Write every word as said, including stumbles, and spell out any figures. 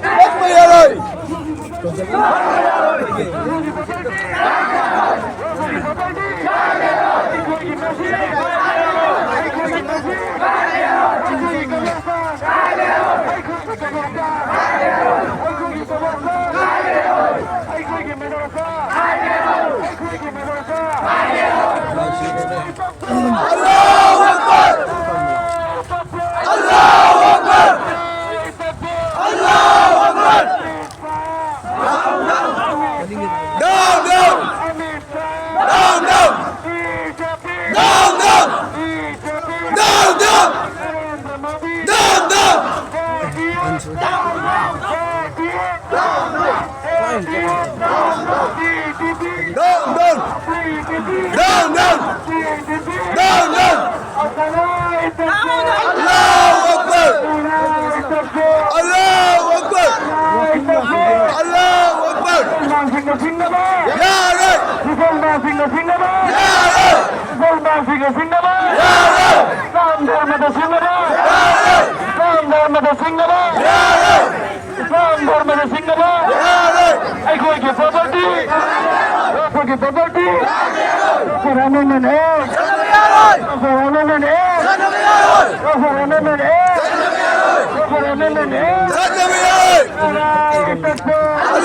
ꯆꯠꯄ ꯌꯥꯔꯣꯏ꯫ Allahu Akbar! Allahu Akbar! Allahu Akbar! Down, down! Down, down! Down, down! Down, down! Down, down! Down, down! Down, down! Down, down! Allahu Akbar! Allahu Akbar! Allahu Akbar! ꯌꯥꯔꯣꯏ! ꯌꯥꯔꯣꯏ! ꯏꯁꯂꯥꯝ ꯙꯔꯃꯗ ꯁꯤꯡꯅꯕ! ꯌꯥꯔꯣꯏ! ꯏꯁꯂꯥꯝ ꯙꯔꯃꯗ ꯁꯤꯡꯅꯕ! ꯌꯥꯔꯣꯏ! ꯏꯁꯂꯥꯝ ꯙꯔꯃꯗ ꯁꯤꯡꯅꯕ! ꯌꯥꯔꯣꯏ! ꯏꯁꯂꯥꯝ ꯙꯔꯃꯗ ꯁꯤꯡꯅꯕ! ꯌꯥꯔꯣꯏ! ꯑꯩꯈꯣꯏꯒꯤ property! ꯑꯩꯈꯣꯏꯒꯤ property! Government and aid! Government and aid! Government and aid! Government and aid! ꯆꯠꯅꯕ ꯌꯥꯔꯣꯏ! ꯅꯥꯔꯥ ꯇꯛꯕꯤꯔ!